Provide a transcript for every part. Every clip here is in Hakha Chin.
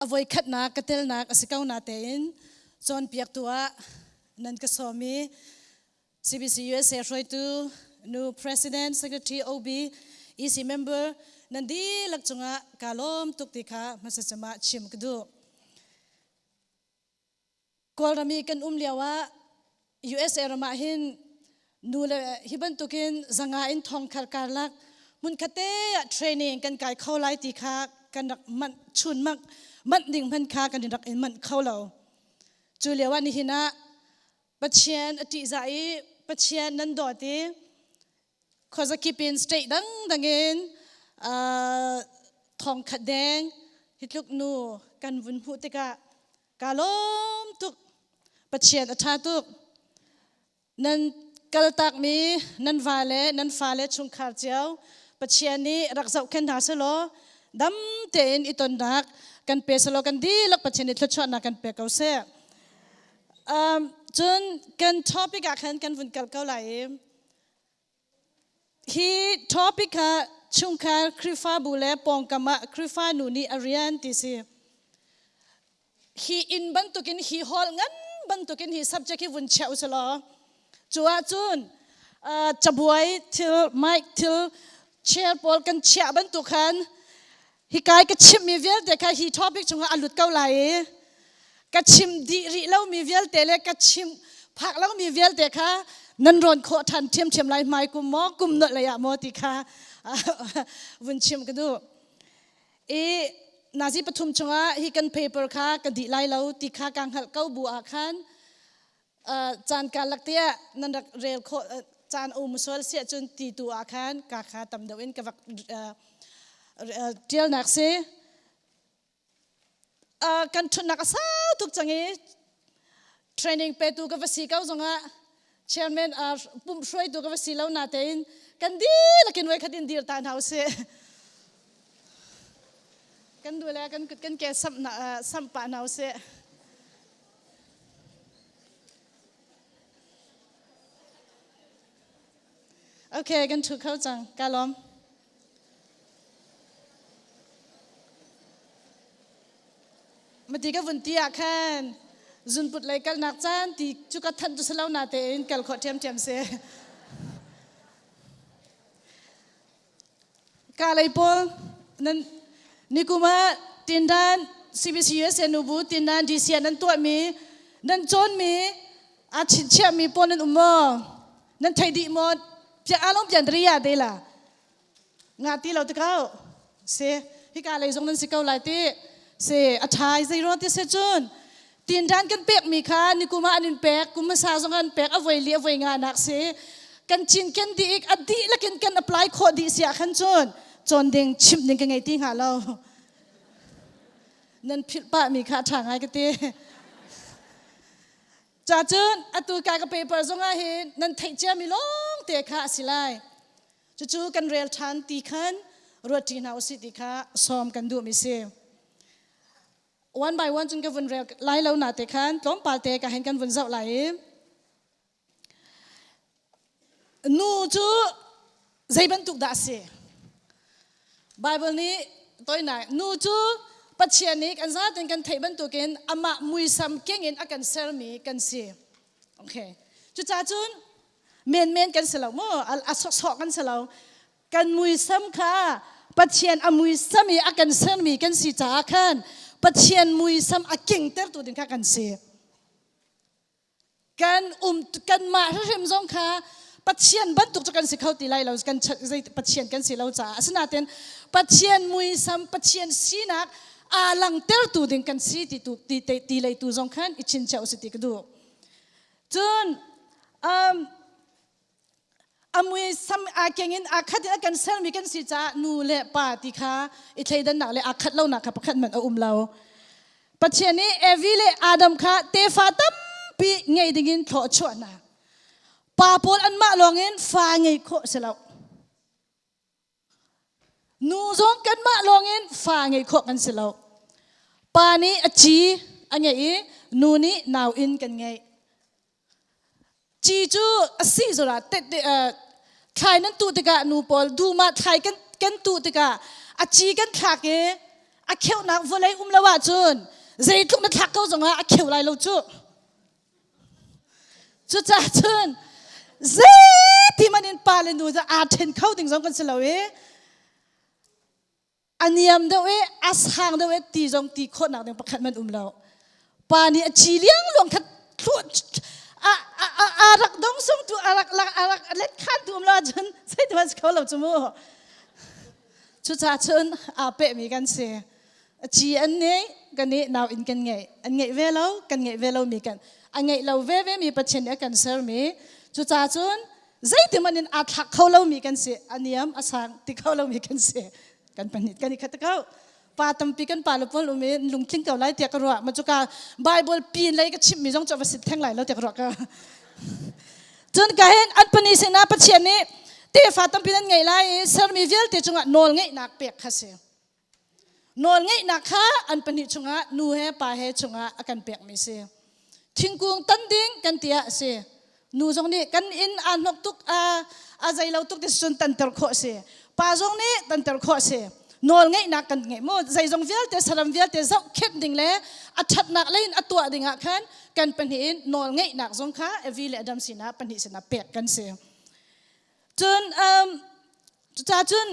A voikhatnak ka telnak a si ko natein cawnpiaktu ah nan ka sawm i CBC USA hruaitu nu President Secretary OB EC member nan dihlak cungah kaa lawm tuk ti kha hmasa cem ah chim ka duh. Kawlram i kan um lio ah USA ram ah hin nu le hi bantukin zanga in thong khar karlak hmunkhat te ah training kan kai kho lai ti kha kan rak manh chun mak manh ding hman kha kan rak in manh kho lo. Cu lio ah nihin ah Pathian a ṭihzah i Pathian nan dawt i khuazakip in state dangdang in thong khat deng hi tluk nu kan vun hmuh tikah kaa lawm tuk. Pathian a ṭha tuk. Nan kaltakmi nan va le nan fale chungkhar cio Pathian nih rak zohkhenh hna selaw dam tein i tonnak kan pe selaw kan dihlak Pathian nih thluachuahnak kan pe ko seh. Cun kan topic ah khan kan vun kal ko lai i hi topic kha chungkhar Khrihfabu le pawngkam ah Khrihfa nu nih a rian ti si. Hi inn bantukin hi hall ngan bantukin hi subject hi vun chiah usalaw cu ahcun cabuai thil mic thil chair pawl kan chiah bantuk khan Hikai ka chimmi vialte kha hi topic chungah a lut ko lai i ka chim dih rih lomi vialte le ka chim phak lomi vialte kha nan rawn khawh ṭhan ṭhiamṭhiam lai hmai kum maw kum nolh lei ah maw ti kha vun chim ka duh. I nazi pathum chungah hi kan paper kha ka dih lai lo ti kha ka hngalh ko bu ah khan caan karlak te ah nan rak rel khawh caan um sual siah cun ti tu ah khan ka kha tam deuh in ka vak ṭialnak si kan ṭhutnak a sau tuk cang i training petu ka va si ko zongah chairman pumh hruaitu ka va si lo na tein kan dihlak in voikhat in dir ta hna usih kan du le kan kut kan ke samh pah hna usih. Okay, kan ṭhu kho cang. Ka lawm. Mati ka vun ti ah khan zunput lei kalnak caan ti cu ka thanh tu salo na tein kal khawh ṭhiamṭhiam si. Ka lei pawl nan nikum ah Tindan CBC USA nubu Tindan DC ah nan tuahmi nan cawnmi aa chinchiahmi pawl nan um maw? Nan thei dih maw? Pia along pian ria de la. Nga ti lo te kau. Se hika lei zong nan si ko lai ti. Se a thai zei ro ti se cun Tindan kan pekmi kha nikum ah an in pek, kum hmasa zong an pek, a voi li a voi nga nak si. Kan cinken dih ik a dihlak in kan apply khawh dih si ah khan cun cawn ding chimh ding ka ngei ti hnga lo. Nan philh pah mi kha a ṭha ngai ka ti. Ca cun atu ka ka paper zong ah hin nan theih ciami lawng te kha a si lai. Cucu kan rel ṭhan ti khan ruat ṭi hna usih ti kha sawm kan duhmi si. One by one cun ka vun rel lai lo na te khan tlawmpal te ka hen kan vun zoh lai i nu cu zei bantuk dah a si? Bible nih toinak nu cu Pathian nih kan zaten kan theih bantukin amah muisam keng in a kan sermi kan si. Okay. Cucaah cun menmen kan si lo mu, a sawksawk kan si lo. Kan muisam kha Pathian a muisam i a kan sermi kan si caah khan Pathian muisam a kengtertu ding kha kan si. Kan um kanmah hrimhrim zong kha Pathian bantuk cu kan si kho ti lai lo kan zei Pathian kan si lo caah asinain Pathian muisam Pathian sinak aa langtertu ding kan si ti tu ti ti lei tu zong khan i chinchiah usih ti ka duh. Cun um, a muisam aa keng in aa khat in a kan sermi kan si caah nu le pa ti kha i thleidannak le aa khat lonak kha pakhat hmanh a um lo. Pathian nih Evi le Adam kha tefa tampi ngei dingin thlawh a chuah hna. Pa pawl anmah lawngin fa ngei khawh si lo. Nu zong kanmah lawngin fa ngei khawh kan si lo. Pa nih a ci a ngeih i nu nih nau inn kan ngeih. Ci cu a si zora thlai nan tuh tikah nu pawl dum ah thlai kan tuh tikah a ci kan thlak i. A kheunak vawlei um lo ahcun zeitluk na thlak ko zongah a kheu lai lo cu. Cucaah cun zeiti man in pa le nu cu aa ṭhen kho ding zong kan si lo i a niam deuh i a sang deuh i ti zong ti khawhnak ding pakhat man um lo. Pa nih a ci liangluang kha a a a rak dong sung tu a rak a rak let khan tu um lo ahcun zeiti man si kho lo cu mu. Cucaah cun aa pehmi kan si. A ci an ngei, kan nih nau in kan ngeih. An ngeih ve lo, kan ngeih ve lomi kan a ngeih lo ve ve mi Pathian nih a kan sermi. Cucaah cun zeitiman in aa thlak kho lomi kan si. A niam, a sang ti kho lomi kan si. Kan pahnih kan i khat ko. Pa tampi kan pa le pawl um i lungtling ko lai tiah ka ruah. Ma cuka Bible pin lei ka chimmi zong cu va sit theng lai lo tiah ka ruah ka. Cun ka hin an pahnih sinah Pathian nih tefa tampi nan ngei lai i sermi vialte cungah nawl ngeihnak pek kha si. Nawl ngeihnak kha an pahnih chungah nu he pa he chungah a kan pekmi si. Thingkung tan ding kan ti ah a si. Nu zong nih kan inn aa hnok tuk a a zei lo tuk ti cun tanter khawh a si. Pa zong nih tanter khawh a si. Nawl ngeihnak kan ngeih mu. Zeizong vialte saram vialte zohkhenh ding le a ṭhatnak lei in a tuah ding ah khan kan pahnih in nawl ngeihnak zong kha Evi le Adam sinah pahnih sinah pek kan si. Cun um, cucaah cun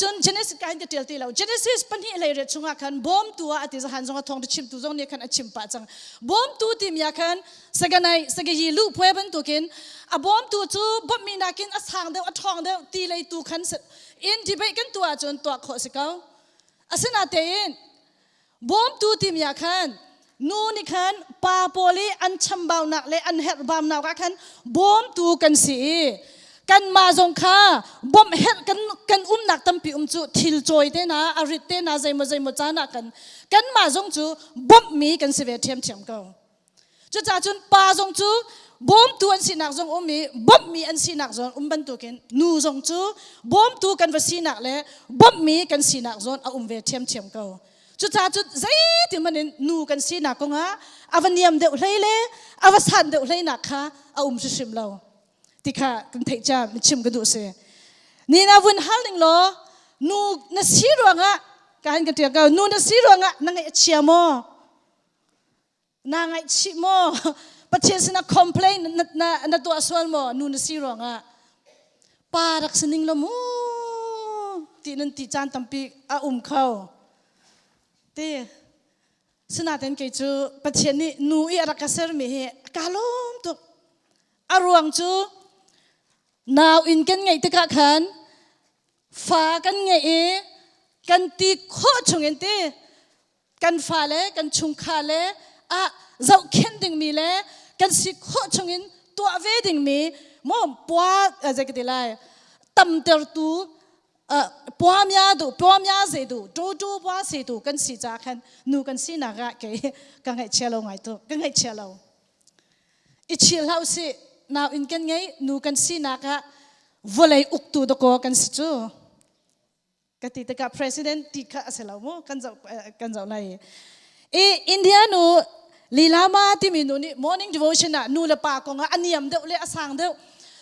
cun Genesis ka in ka ṭial ti lo. Genesis pahnih hlei riat chungah khan bawmtu ah a ti zahan zong a thawng chimtu zong nih khan a chim pah cang. Bawmtu timi ah khan saganai sagayi lu phuai bantukin a bawmtu cu bawmhmi nakin a sang deuh a ṭhawng deuh ti lei tu khan in debate kan tuah ahcun tuah khawh si ko. Asinatein Bawmtu timi ah khan nu nih khan pa pawl i an chambaunak le an herhbaunak ah khan bawmtu kan si i kanmah zong kha bawmh herh kan kan umnak tampi um cu thil cawi te hna a rit te hna zeimaw zeimaw caan ah kan kanmah zong cu bawmhmi kan si ve ṭhiamṭhiam ko. Cucaah cun pa zong cu bawmtu an sinak zong um i bawmhmi an sinak zong um bantukin nu zong cu bawmtu kan va sinak le bawmhmi kan sinak zawn a um ve ṭhiamṭhiam ko. Cucaah cun zeiti hmanh in nu kan sinak kongah a va niam deuh hlei le a va san deuh hleinak kha a um hrimhrim lo ti kha kan theih cia chim ka duh si. Ni na vun hal ning law nu na si ruangah ka han ka ṭial ko nu na si ruangah na ngaih a chia maw? Na ngaihchih maw? Pathian sinah complain na, na, na tuah sual maw? Nu na si ruangah pa rak si ning lo mu ti nan ti caan tampi a um kho. Ti sinain kei cu Pathian nih nu i a rak ka sermi hi ka lawm tuk. A ruang cu nau in kan ngeih tikah khan fa kan ngeih i kan ti khawh chungin ti kan fale kan chungkhar le ah zohkhenh dingmi le kan si khawh chungin tuah ve dingmi maw pua zei ka ti lai tamtertu puamia du puamia zei du tu tu pua si tu kan si ca khan nu kan sinak ah kei ka ngaihchia lo ngai tu ka ngaihchia lo i chil hau si nau in kan ngei nu kan sinak ah vawlei uktu dakaw kan si cu Ka ti tikah president ti kha a si lo mu kan zoh kan zoh lai. I India nu Lilama timi nu nih morning devotion ah nu le pa kong ah a niam deuh le a sang deuh.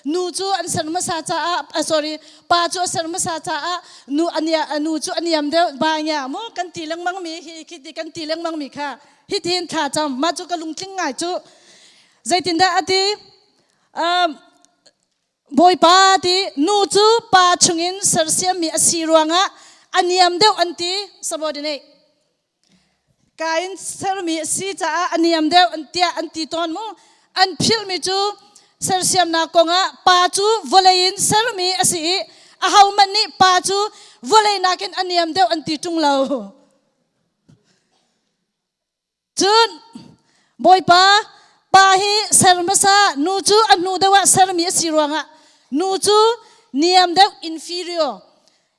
Nu cu an ser hmasa caah sorry pa cu a ser hmasa caah nu ania nu cu a niam deuh ba ngia mu kan ti lengmang mi hi khi ti kan ti lengmang mi kha hi tin thla cam ma cu ka lungtling ngai cu zeitindah a ti Bawipa ti nu cu pa chungin sersiammi a si ruangah a niam deuh an ti subordinate. Kain sermi a si caah a niam deuh an tiah an ti tawn mu. An philhmi cu sersiamnak kongah pa cu vawlei in sermi a si i ahohmanh nih pa cu vawlei nakin a niam deuh an ti ṭung lo. Cun Bawipa, pa hi ser hmasa, nu cu a hnu deuh ah sermi a si ruangah nu cu niam deuh inferior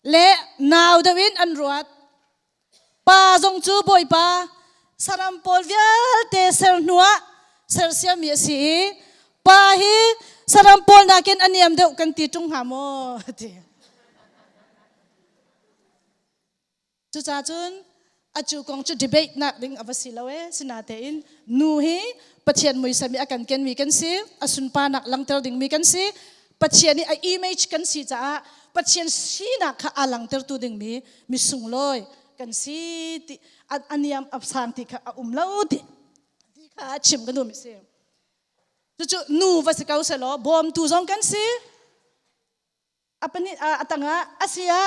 le nau deuh in an ruat. Pa zong cu Bawipa saram pawl vialte ser hnuah sersiammi a si i pa hi saram pawl nakin a niam deuh kan ti ṭung hnga maw? ti. Cucaah cun a cu kong cu debate nak ding a va si lo ee. Sinatein nu hi Pathian muisam i a kan kenmi kan si, a sunparnak langter dingmi kan si, Pathian i a image kan si caah Pathian sinak kha aa langtertu dingmi misunglawi kan si ti a niam a sang ti kha a um lo ti ti kha chim ka duhmi si. Cucu nu va si ko selaw bawmtu zong kan si. Apani a tangah asia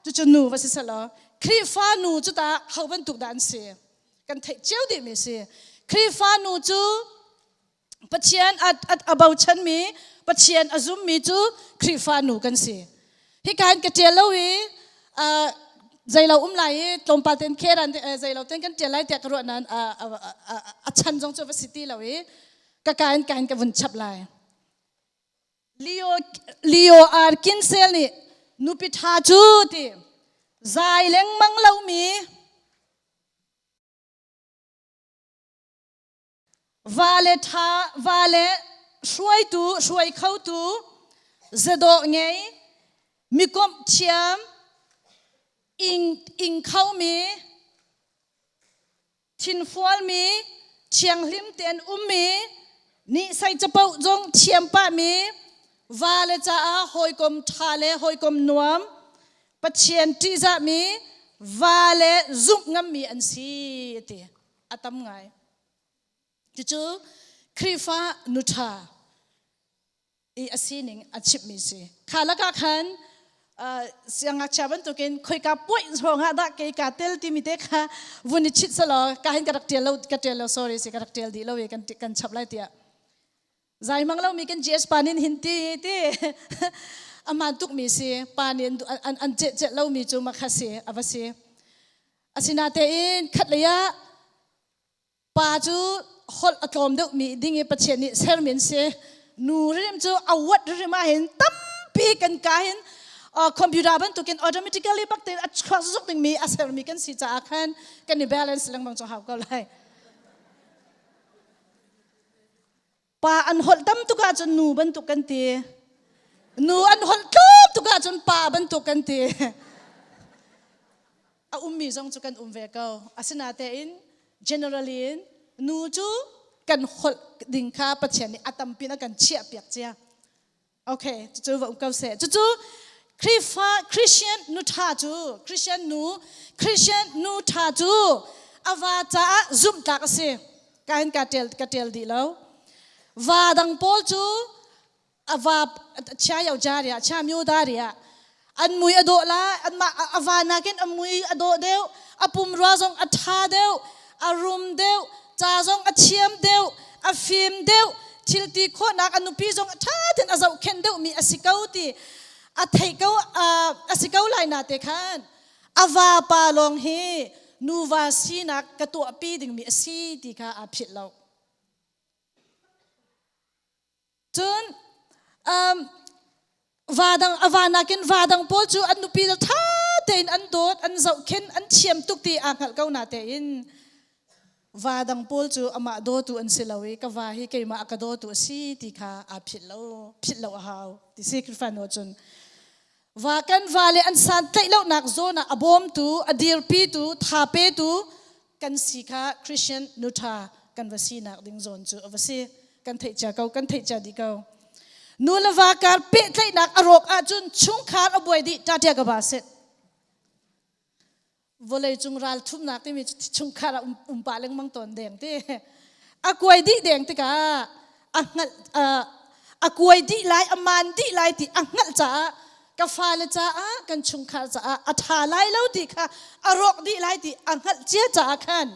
cucu nu va si selaw Khrihfa nu cu ta ho bantuk dah an si kan theih cio dih mi si. Khrihfa nu cu Pathian a bochanmi Pathian a zummi cu Khrihfa nu kan si. Hika hin ka ṭial lo i zeilo um lai i tlawmpal ten kheran zeilo ten kan ṭial lai tiah ka ruah nain a chan zong cu va si ti lo i ka ka in ka in ka vun chap lai. Leo Leo R. Kinsel nih nupi ṭha cu ti zai lengmang lomi Vale ṭha, vale hruaitu, hruai khotu, zadawh ngei, mikomh thiam, ing, ing khomi, thinfualmi, thianghlim tein ummi, nih sai capo zong thiam pahmi, vale caah hawikom ṭha le hawikom nuam, Pathian ṭihzahmi, vale zumh ngammi an si, a ti. A tam ngai. Cucu Khrihfa nuṭha i a sining a chimhmi si. Kha lakah khan siangngakchia bantukin khoika puai zongah dah kei kaa tel timi te kha vun i chit selaw ka hin ka rak ṭial lo ka ṭial lo sorry si ka rak ṭial dih lo i kan kan chap lai tiah zai mang lomi kan GS pa nin hin ti ti aman tukmi si pa nih an an ceh ceh lomi cu makha si a va si asinatein khat lei ah Pa cu holh a tlawm deuhmi ding i Pathian nih sermi an si. Nu rim cu a wat rim ah hin tampi kan ka hin computer bantukin automatically bak tein a chuak zuk dingmi a sermi kan si caah khan kan i balance lengmang cu hau ko lai. Pa an holh tam tuk ahcun nu bantuk kan ti. Nu an holh tlawm tuk ahcun pa bantuk kan ti. A ummi zong cu kan um ve ko. Asinatein generally in nu cu kan holh ding kha Pathian nih a tampin a kan chiah piak cia. Okay, cucu va um ko seh. Cucu Khrihfa Christian nu ṭha cu Christian nu Christian nu ṭha cu a va caah zumhtlak a si. Ka hin ka ṭial ka ṭial dih lo. Va dang pawl cu a va chia yo ja ria chia myo da ria an mui a dawh lai anmah a va nakin a mui a dawh deuh a pumrua zong a ṭha deuh a rum deuh ca zong a thiam deuh a fim deuh thil ti khawhnak a nupi zong a ṭha tein a zohkhenh deuhmi a si ko ti a theih ko a si ko lai na te khan a vapa lawng hi nuva sinak ka tuahpi dingmi a si ti kha aa philh lo. Cun va dang a va nakin va dang pawl cu an nupi le ṭha tein an dawt an zohkhenh an thiam tuk ti aa hngalh ko na tein va dang pawl cu amah dawtu an si lo i ka va hi keimah a ka dawtu a si ti kha aa philh lo philh lo a hau ti si Khrihfa nu cun va kan va le an san tlaih lonak zawn ah a bawmtu a dirpitu tha petu kan si kha Christian nu ṭha kan va sinak ding zawn cu a va si kan theih cia ko kan theih cia dih ko nu le va kar pehtlaihnak a rawk ahcun chungkhar a buai dih ṭaṭia ka ba sit vawlei cung ral thumnak timi cu chungkhar ah um pah lengmang tawn deng ti a kuai dih deng tikah a hngalh a kuai dih lai a maan dih lai ti a hngalh caah ka fale caah kan chungkhar caah a ṭha lai lo ti kha a rawk dih lai ti a hngalh cia caah khan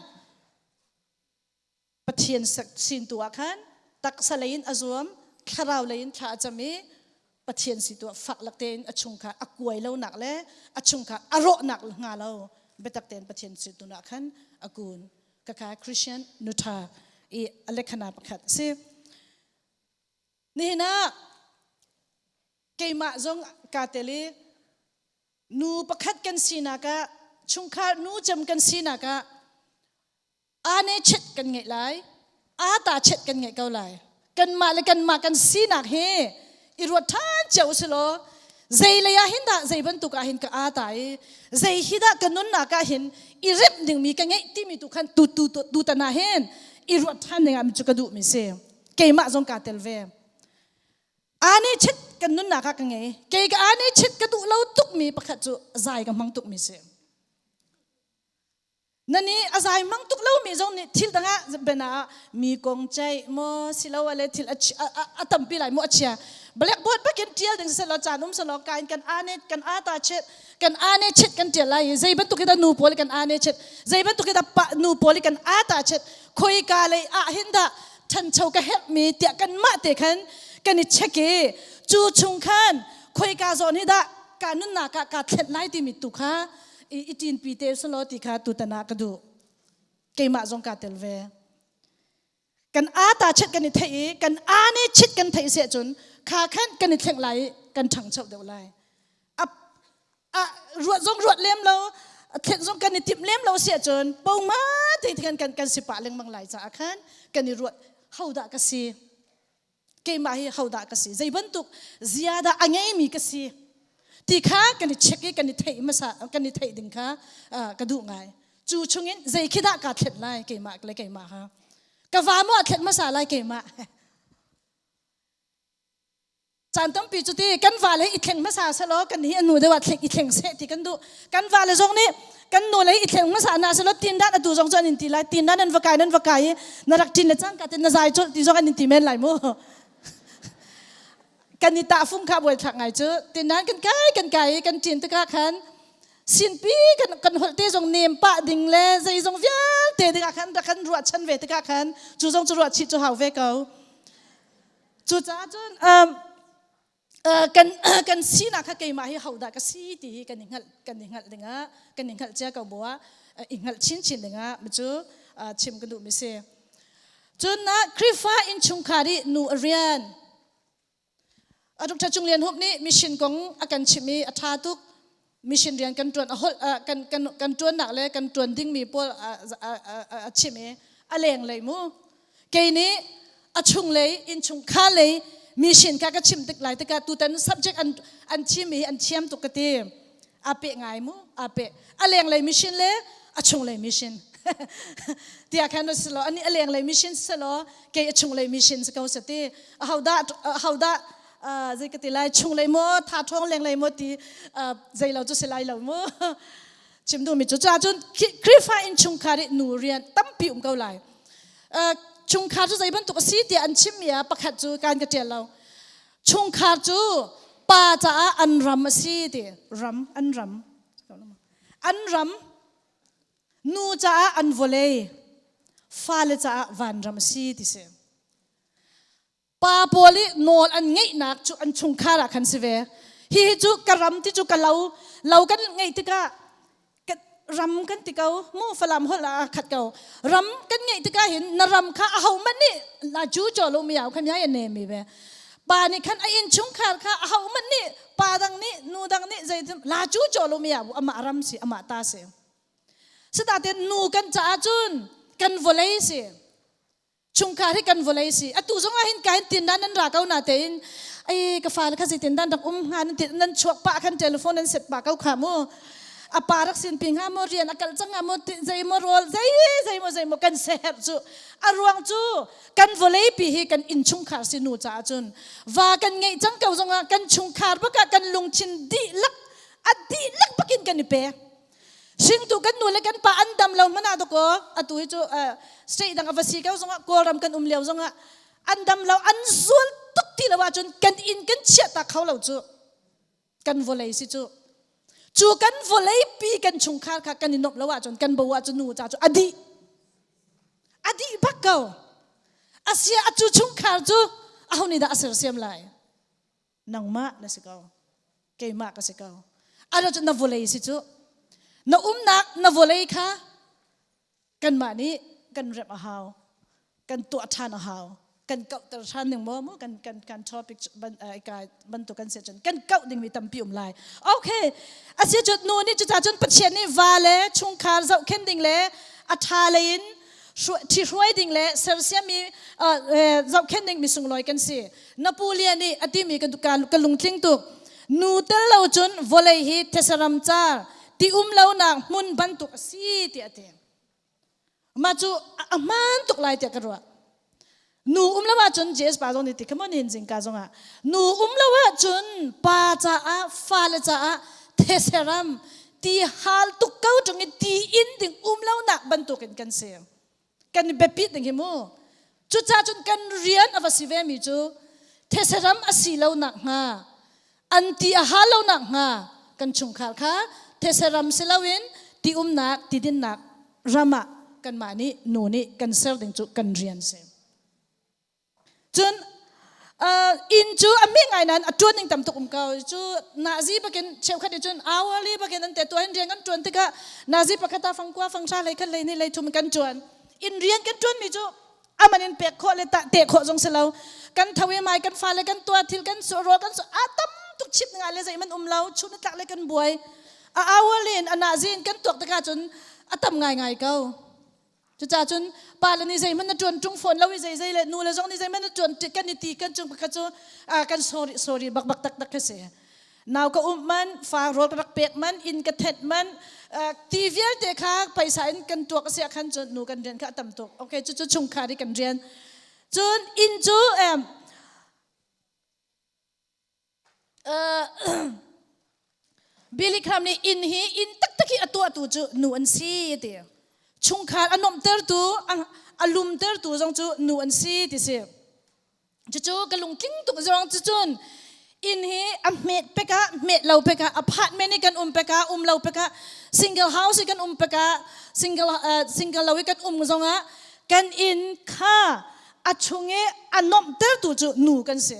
Pathian sin tu ah khan taksa lei in a zuam thlarau lei in thla a cam i Pathian si tu ah fak lak tein a chungkhar a kuai lonak le a chungkhar a rawhnak hnga lo biatak tein Pathian si tu ah khan a kun kaka Christian nutha i a lekhana pakhat a si nihin ah keimah zong kaa tel i nu pakhat kan sinak ah chungkhar nu cem kan sinak ah ane chet kan ngeih lai ata chet kan ngeih ko lai kanmah le kanmah kan sinak hi i ruat ṭhan cio usih law zei lei ah hin dah zei bantuk ah hin ka aa ta i zei hi dah ka nunnak ah hin i remh dingmi ka ngeih timi tu khan tu tu tu tan ah hin i ruat ṭhan ding ah cu ka duhmi si keimah zong kaa tel ve ane chit kan nunnak ah ka ngei kei ka ane chit ka duh lo tukmi pakhat cu zai ka hmang tukmi si. Na nih a zai mang tuk lomi zong nih thil dang ah bena ah mi kong ceih maw silole thil a tampi lai mu a chia. Blackboard bakin tial ding selaw caan um selaw ka in kan ane kan ata chet kan ane chet kan tial lai i zei bantuk in dah nu pawl kan ane chet zei bantuk in dah pa nu pawl kan ata chet khoi ka lei ah hin dah ṭhancho ka herh mi tiah kan mah te khan kan i check i cu chung khan khoi ka zawn hi dah ka nunnak ah kaa thlet lai timi tu kha i ṭinpi te selaw ti kha tutan ah ka duh. Keimah zong kaa tel ve. Kan aa ta chet kan i theih i kan aa nih chit kan theih si ahcun kha khan kan i thleng lai i kan ṭhangcho deuh lai. A, a ruat zong ruat lem lo, thlen zong kan i timh lem lo si ahcun poma te kan kan kan si pah lengmang lai caah khan kan i ruat ho dah ka si keimah hi hodah ka si zei bantuk zia dah a ngeimi ka si ti kha kan i check i kan i theih hmasa kan i theih ding kha ka duh ngai cu chungin zei khi dah kaa thlet lai keimah le keimah ha ka va maw a thlet hmasa lai keimah caan tampi cu ti kan va le i thleng hmasa selaw kan hi a nu deuh ah thleng i thleng seh ti kan duh kan va le zong nih kan nu le i thleng hmasa na selaw tin dan atu zong cu an in ti lai tin dan nan va kai nan va kai i na rak ṭin le cangka te na zai colh ti zong an in ti men lai mu kan i tahfung kha buai thlak ngai cu tin nan kan kai kan kai i kan ṭin tikah khan sinpi kan kan holh te zong nem pah ding le zei zong vialte dingah khan rak kan ruah chan ve tikah khan cu zong cu ruah chih cu hau ve ko cucaah cun um, kan kan sinak kha keimah hi hodah ka si ti hi kan i hngalh kan i hngalh dingah kan i hngalh cia ko bu ah i hngalh chinchin dingah cu chim ka duhmi si. Cun na Khrihfa innchungkhar i nu a rian Dr. Cung Lian Hup nih mission kong a kan chimh i a ṭha tuk mission rian kan ṭuan a holh kan kan kan ṭuannak le kan ṭuan dingmi pawl a chimh i a lenglei mu kei nih a chunglei innchungkhar lei mission kha ka chim tik lai tikah tutan subject an an thim i an thiam tuk ka ti a pe ngai mu a pe a lenglei mission le a chunglei mission tiah khan si lo ani a lenglei mission si lo kei a chunglei mission si ko sa ti ahodah ahodah zei ka ti lai chunglei maw tha ṭhawng lenglei maw ti zei lo cu si lai lo mu chim duhmi cu cun Khrihfa innchungkhar i nu rian tampi um ko lai chungkhar cu zei bantuk a si tiah an chimmi ah pakhat cu kan ka ṭial lo chungkhar cu pa caah an ram a si ti ram an ram an ram nu caah an vawlei fale caah vanram a si ti si Pa pawl i nawl an ngeihnak cu an chungkhar ah khan si ve. Hihi cu ka ram ti cu ka lo, lo kan ngeih tikah ram kan ti ko, mu Falam holh ah khat ko. Ram kan ngeih tikah hin na ram kha aho hmanh nih la ju cho lo mi au khan ya ne mi ve. Pa nih khan a innchungkhar kha aho hmanh nih pa dang nih nu dang nih zei la ju cho lo mi au amah ram si amah ta si. Sitaten nu kan caah cun kan vawlei si. Chungkhar hi kan vawlei si. Atu zong ah hin ka hin tin dan nan ra ko na tein ai ka fale kha zeitin dan rak um hnga nan ti nan chuak pah khan telephone nan set pah ko kha mu. A pa rak sin pi hnga maw rian a kal cang hnga maw zei maw rawl zei zei maw zei maw kan seherh cu a ruang cu kan vawlei pi hi kan innchungkhar si nu caah cun va kan ngeih cang ko zongah kan chungkhar bak ah kan lungthin dihlak a dihlak bakin kan i pek. Hringtu kan nu le kan pa an dam lo hmanh ah dakaw atu hi cu state dang a va si ko zongah Kawlram kan um lio zongah an dam lo an zual tuk ti lo ahcun kan inn kan chiah ta kho lo cu kan vawlei si cu cu kan vawlei pi kan chungkhar kha kan i nuamh lo ahcun kan bo ahcun nu ca cu a dih a dih bak ko asia a cu chungkhar cu aho nih dah a sersiam lai Nangmah na si ko. Keimah ka si ko. Ano cu na vawlei si cu. Na umnak na vawlei kha kanmah nih kan remh a hau. Kan tuah ṭhan a hau. Kan kauhter ṭhan ding maw mu kan kan kan topic ban ka bantuk kan si cun kan kauh dingmi tampi um lai. Okay. Asi cu nu nih cucaah cun Pathian nih va le chungkhar zohkhenh ding le a ṭha lei in ṭhihruai ding le sersiammi zohkhenh ding mi sunglawi kan si. Napoleon nih a timi ka lungtling tuk. Nu tel lo cun vawlei hi thesaram car ti um lonak hmun bantuk a si tiah a ti. Mah cu a hmaan tuk lai tiah ka ruah. Nu um lo ahcun JS pa zong nih ti come on in zingka zongah nu um lo ahcun pa caah fale caah theseram Ti hal tuk ko ṭung i ti in ding um lo nak bantukin kan si. Kan i biapit ding hi mu. Cucaah cun kan rian a va si ve mi cu theseram a si lo nak hnga an ti a hal lo nak hnga kan chungkhar kha theseram si loin ti umnak ti dinnak ram ah kanmah nih nu nih kan ser ding cu kan rian si. Cun inn cu a mi ngai nain a ṭuan ning tam tuk um ko. Cu nazi bakin cheukhat nih cun hourly bakin an te tuah in rian kan ṭuan tikah nazi pakhat ah fangkua fanghra hlei khat hlei hnih hlei thum kan ṭuan. Inn rian kan ṭuan mi cu aman in pek khawh le teh khawh zong si lo. Kan tho i mai kan fale kan tuah thil kan su rawl kan su a tam tuk chip nga le zeihmanh um lo chun tlak le kan buai. A hourly in a nazi in kan tuak tikah cun a tam ngai ngai ko. Cucaah cun pale nih zeihmanh na ṭuan ṭung fawn lo i zeizei le nu le zong nih zeihmanh na ṭuan kan i ti kan cung kha cu kan sorry sorry bak bak taktak kha si. Nau ka um man, fa rawl ka rak pek man, inn ka thenh man, ti vialte kha paisa in kan tuak a si ah khan cun nu kan rian kha a tam tuk. Okay, cucu chungkhar i kan rian. Cun inn cu Billy Graham nih inn hi inn taktak hi a tuahtu cu nu an si ti. Chungkhar a nuamhtertu, a lumtertu zong cu nu an si ti si. Cucu ka lungtling tuk zong cucun inn hi a hmet pekah hmet lo pekah apartment i kan um pekah um lo pekah single house i kan um pekah single single lo i kan um zongah kan inn kha a chung i a nuamhtertu cu nu kan si.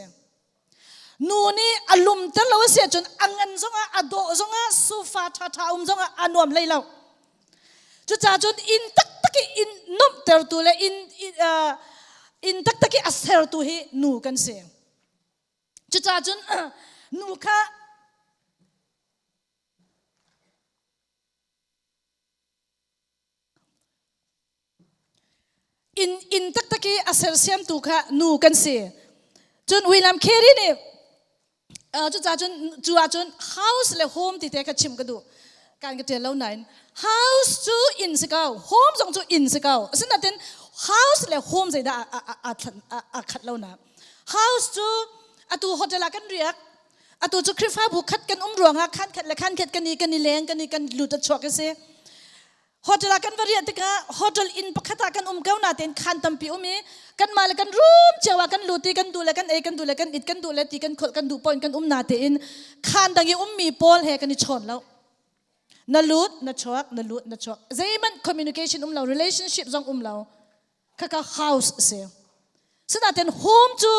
Nu nih a lumter lo a si ahcun a ngan zongah a dawh zongah sofa ṭhaṭha um zongah a nuam hlei lo. Cucaah cun inn taktak i inn nuamhtertu le inn inn taktak i a sertu hi nu kan si. Cucaah cun nu kha Inn, inn taktak i a sersiamtu kha nu kan si. Cun William Carey nih cucaah cun cu ahcun house le home ti te kha chim ka duh. Kan ka ṭial lo nain house cu inn si ko, home zong cu inn si ko. Asinain house le home zeidah a khat lo nak. House cu atu hotel ah kan riak, atu cu Khrihfabu khat kan um ruangah khan khat le khan khat kan i kan i leng kan i kan lut a chuak a si. Hotel ah kan va riah tikah hotel inn pakhat ah kan um ko natein khaan tampi um i kanmah le kan room cio ah kan lut i kan duh le kan ei kan duh le kan it kan duh le ti kan kholh kan duh paoh in kan um natein khaan dang i ummi pawl he kan i chawn lo. Na lut na chuak na lut na chuak zeihmanh communication um lo relationship zong um lo khaka house a si. Sinain home cu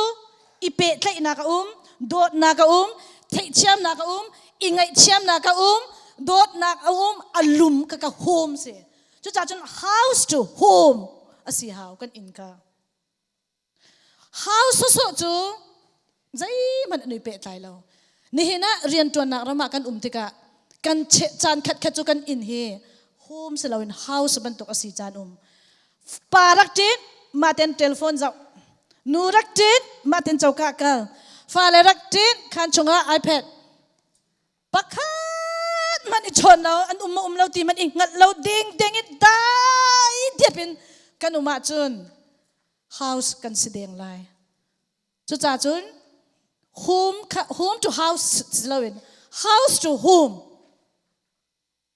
i pehtlaihnak a um, dawtnak a um, theihthiamnak a um, i ngaihthiamnak a um, dawtnak a um, a lum khaka home si. Cucaah cun house to home a si hau kan inn kha. House sawsawh cu zeihmanh an i pehtlai lo. Nihin ah rianṭuannak ram ah kan um tikah kan caan khatkhat cu kan inn hi home si loin house bantuk a si caan um. Pa rak ṭit, mah ten telephone zoh. Nu rak ṭit, mah ten coka kal. Fale rak ṭit, khaan chungah iPad. Pakhat hmanh i chawn lo, an um maw um lo ti hmanh i hngalh lo ding ding i dai diap in kan um ahcun house kan si deng lai. Cucaah cun home, home to house si loin house to home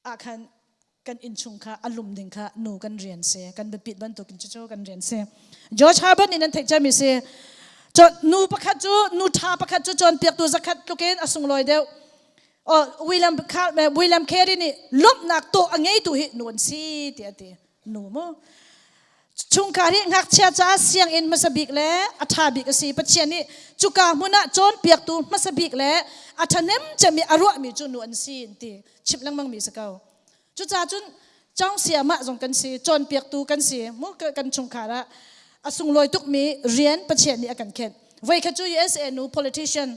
ah khan kan innchung kha a lum ding kha nu kan rian si kan biapit bantukin cucu kan rian si George Herbert nih nan theih cami si nu pakhat cu nu ṭha pakhat cu cawnpiaktu zakhat tlukin a sunglawi deuh oh, William, William Carey nih lawmhnak tawh a ngeitu hi nu an si tiah a ti nu mu Chungkhar hi ngakchia caah sianginn hmasa bik le a ṭha bik a si. Pathian nih cuka hmun ah cawnpiaktu hmasa bik le a ṭhahnem cem i a ruahmi cu nu an si ti chimh lengmangmi si ko. Cucaah cun cawng siamah zong kan si, cawnpiaktu kan si, mu kan chungkhar ah a sunglawi tukmi rian Pathian nih a kan khenh. Voikhat cu USA nu politician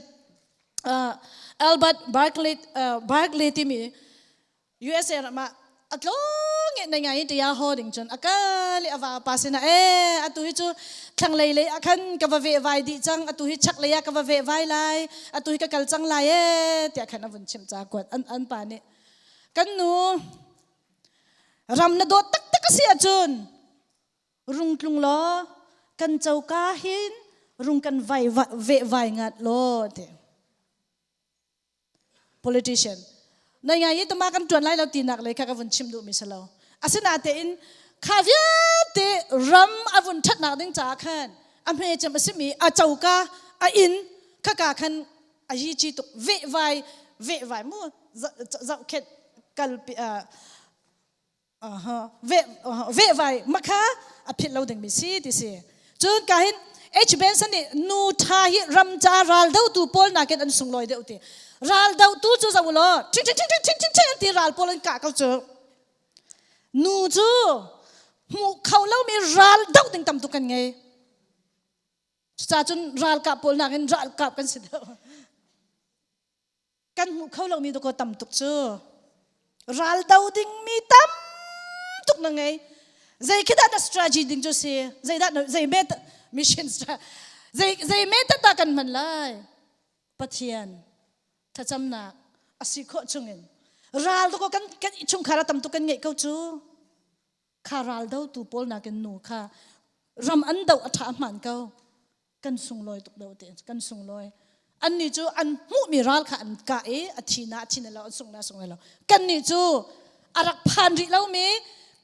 uh, Albert Barkley, uh, Barkley timi USA ram ah a tlawng i nai ngai in tia haw ding cun a kal i a va pa sinah e atu hi cu thlanglei lei ah khan ka va veh vai dih cang atu hi chaklei ah ka va veh vai lai atu hi ka kal cang lai e tiah khan a vun chimh ca kuat an an pa nih kan nu ram na dawt taktak a si ahcun rung tlung law kan coka hin rung kan vai veh vai ngat law ti politician. Nai ngai i tama kan ṭuan lai lo tinak lei kha ka vun chim duhmi si lo. Asinatein kha vialte ram a vun ṭhatnak ding caah khan a hme cem a simi a coka a inn khaka khan a yi ci tuk vehvai vehvai mu zohkhenh kalpi vehvai makha a philh lo dingmi si ti si. Cun ka hin H Benson nih nu ṭha hi ram ca ral dotu pawl nakin an sunglawi deuh ti. Ral dotu cu zoh law ṭhing ṭhing ṭhing ṭhing ṭhing ṭhing an ti ral pawl an kah ko cu. Nu cu hmuh kho lomi ral doh ding tam tuk kan ngei. Cucaah cun ralkap pawl nakin ralkap kan si deuh. Kan hmuh kho lomi dawkaw tam tuk cu. Ral do dingmi tam tuk na ngei. Zei khi dah na strategy ding cu si? Zei dah zei met mission zei zei method dah kan hman lai? Pathian thlacamnak a si khawh chungin ral dawkaw kan kan chungkhar a tam tuk kan ngeih ko cu. Kha ral dotu pawl nakin nu kha ram an do a ṭha hmaan ko. Kan sunglawi tuk do ti kan sunglawi. Annih cu an hmuhmi ral kha an kah i a thi na a thi na lo an sung na sung na lo. Kannih cu a rak phan rih lomi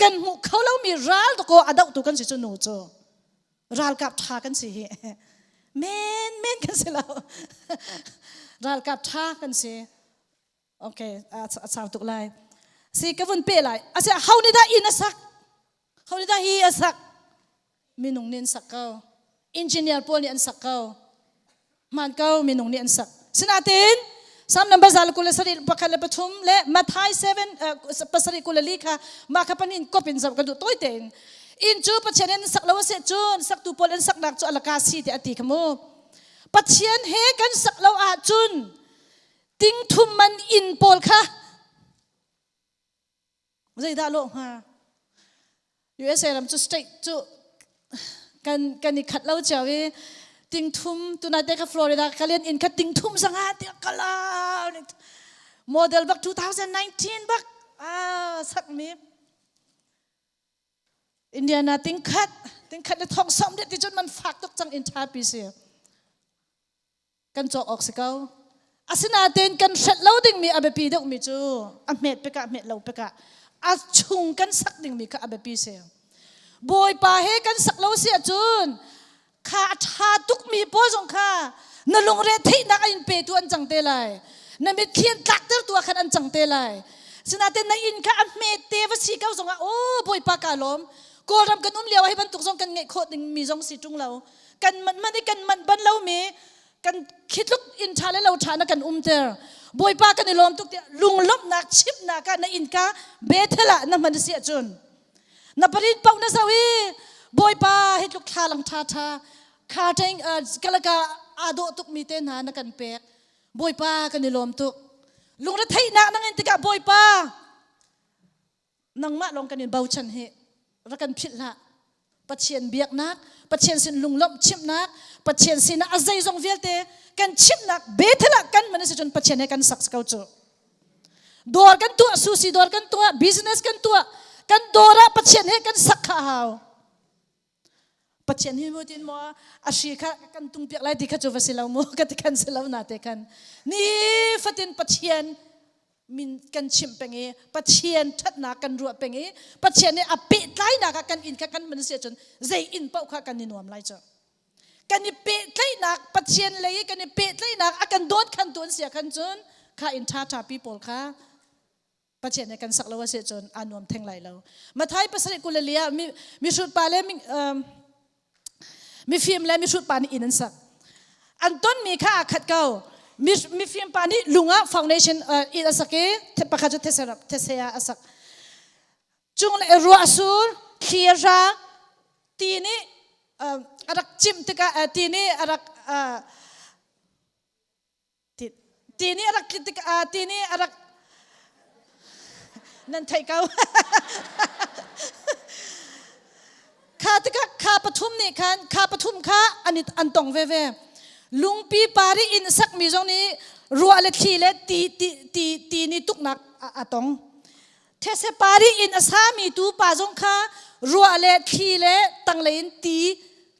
kan hmuh kho lomi ral dakaw a dohtu kan si cu nu cu. Ralkap ṭha kan si hi. Men men kan si lo. Ralkap ṭha kan si. Okay, a sau tuk lai. Si ka vun pe lai. Ase ho nih dah inn a sak? Ho nih dah hi a sak? Minung nih an sak ko. Engineer pawl nih an sak ko. Hmaan ko minung nih an sak. Sinain Psalm number 123 le Matthai 7 7:24 kha mah kha panin kop in zoh ka duh tawi tein. Inn cu Pathian in sak lo a si cun saktu pawl an saknak cu alaka si ti a ti kha mu. Pathian he kan sak lo ahcun Tingthum man inn pawl kha zeidah lawh hnga? USA ram cu state cu kan kan i khat lo cio i tingthum tunai te kha Florida kalian inn kha tingthum zanga tiah kala model bak 2019 bak ah sakmi Indiana tingkhat tingkhat le thong som de ti cun man fak tuk cang in tha pi si kan cawk awk si ko. Asinain kan hrelh lo dingmi a biapi deuhmi cu a hmet pekah hmet lo pekah a chung kan sak dingmi kha a biapi si. Bawipa he kan sak lo si ahcun kha a ṭha tukmi pawl zong kha na lungre theihnak a in petu an cang te lai. Na mitthli an tlaktertu ah khan an cang te lai. Sinain na inn kha a hmet te va si ko zongah aw Bawipa ka lawm. Kawlram kan um lio ah hi bantuk zong kan ngeih khawh dingmi zong si ṭung lo. Kan manh manh i kan manh ban lomi kan khitluk inn ṭha le lo ṭha na kan umter. Bawipa kan i lawm tuk tiah lunglawmhnak chimhnak ah na innka Bethel ah na hman a si ahcun na parin paoh na zoh i Bawipa hi tluk thlalang ṭha ṭha kha ṭeng kalaka aa dawh tukmi te hna na kan pek. Bawipa kan i lawm tuk. Lungretheihnak na ngeih tikah Bawipa nangmah lawng kan in bochan hi rak kan philh hlah. Pathian biaknak, Pathian sin lunglawmh chimhnak, Pathian sinah a zeizong vialte kan chimhnak Bethel ah kan man a si cun Pathian he kan sak ko cu. Dawr kan tuah, sushi dawr kan tuah, business kan tuah, kan dawr ah Pathian he kan sak kha a hau. Pathian hi mu tin maw a hri kha kan tung piak lai ti kha cu va si lo mu ka ti khan si lo na te khan ni fatin Pathian min kan chimh peng i Pathian ṭhatnak kan ruah peng i Pathian nih a pehtlainak ah kan inn kha kan man si ahcun zei inn paoh kha kan i nuam lai cu. Kan i pehtlaihnak Pathian lei i kan i pehtlaihnak a kan dawt khan tu an si ah khan cun kha inn ṭha ṭha pi pawl kha Pathian nih kan sak lo a si ahcun aa nuam theng lai lo. Matthai 7:24 ah mihrut pa le mifim le mihrut pa nih inn an sak. An tonmi kha aa khat ko. Mifim pa nih lung ah foundation inn a sak i pakhat cu these ah a sak. Cung le ruah a sur, thli a hrang, ti nih a rak cimh tikah ti nih a rak Ti nih a rak tik ti nih a rak nan theih ko. Kha tikah kha pathum nih khan kha pathum kha an an tong veve. Lungpi pari inn sakmi zong nih ruah le thli le ti ti ti ti nih tuknak a tong. These pari inn a sami tu pa zong kha ruah le thli le tanglei in ti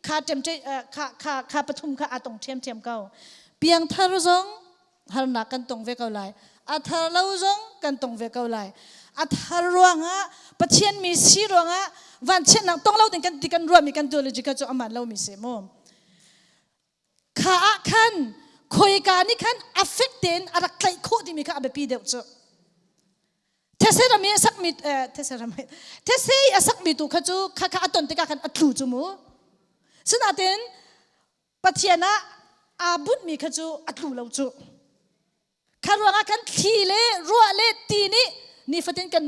kha ṭemṭe kha kha kha pathum kha aa tong ṭhiamṭhiam ko. Piangthar zong harnak kan tong ve ko lai. A thar lo zong kan tong ve ko lai. A thar ruangah, Pathian mi si ruangah vanchiatnak tong lo ding kan ti kan ruahmi kan theology kha cu aman lomi si mu. Kha ah khan khoika nih khan a fek tein a rak tlaih khawh timi kha a biapi deuh cu. These ram i a sakmi these ram these i a sakmi tu kha cu kha kha a ton tikah khan a tlu cu mu. Sinain Pathian ah aa bunhmi kha cu a tlu lo cu. Kha ruangah khan thli le ruah le ti nih nifatin kan.